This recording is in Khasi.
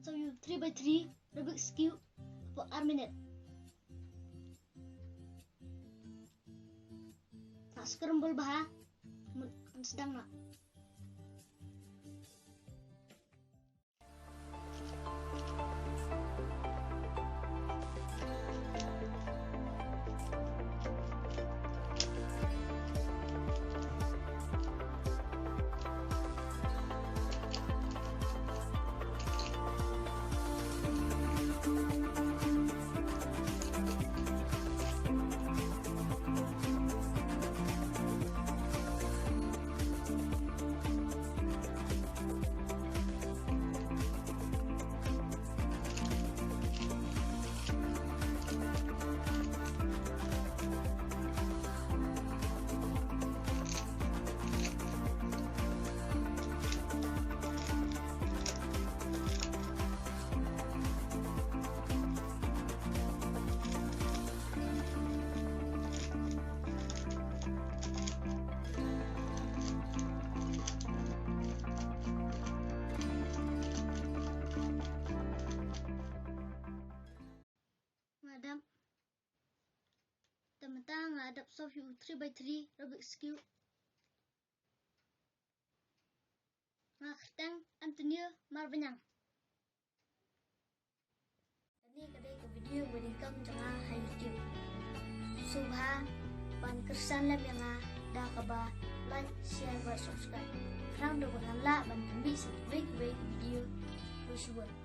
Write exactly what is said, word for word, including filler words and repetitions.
Solve ïa u three by three Rubik's Cube hapoh ar minit. Sa scramble bha, mut ngan sdang noh. Nga dap. Te mynta nga dap solve ïa u three by three Rubik's Cube. Nga kyrteng Antonia Marbaniang. Kane ka dei ka video ba nyngkong jong nga ha YouTube. Sngewbha ban kyrshan lem ïa nga da kaba like, share bad subscribe. Khnang ba ngan lah ban pynmih sa kiwei kiwei ki video. Khublei shibun.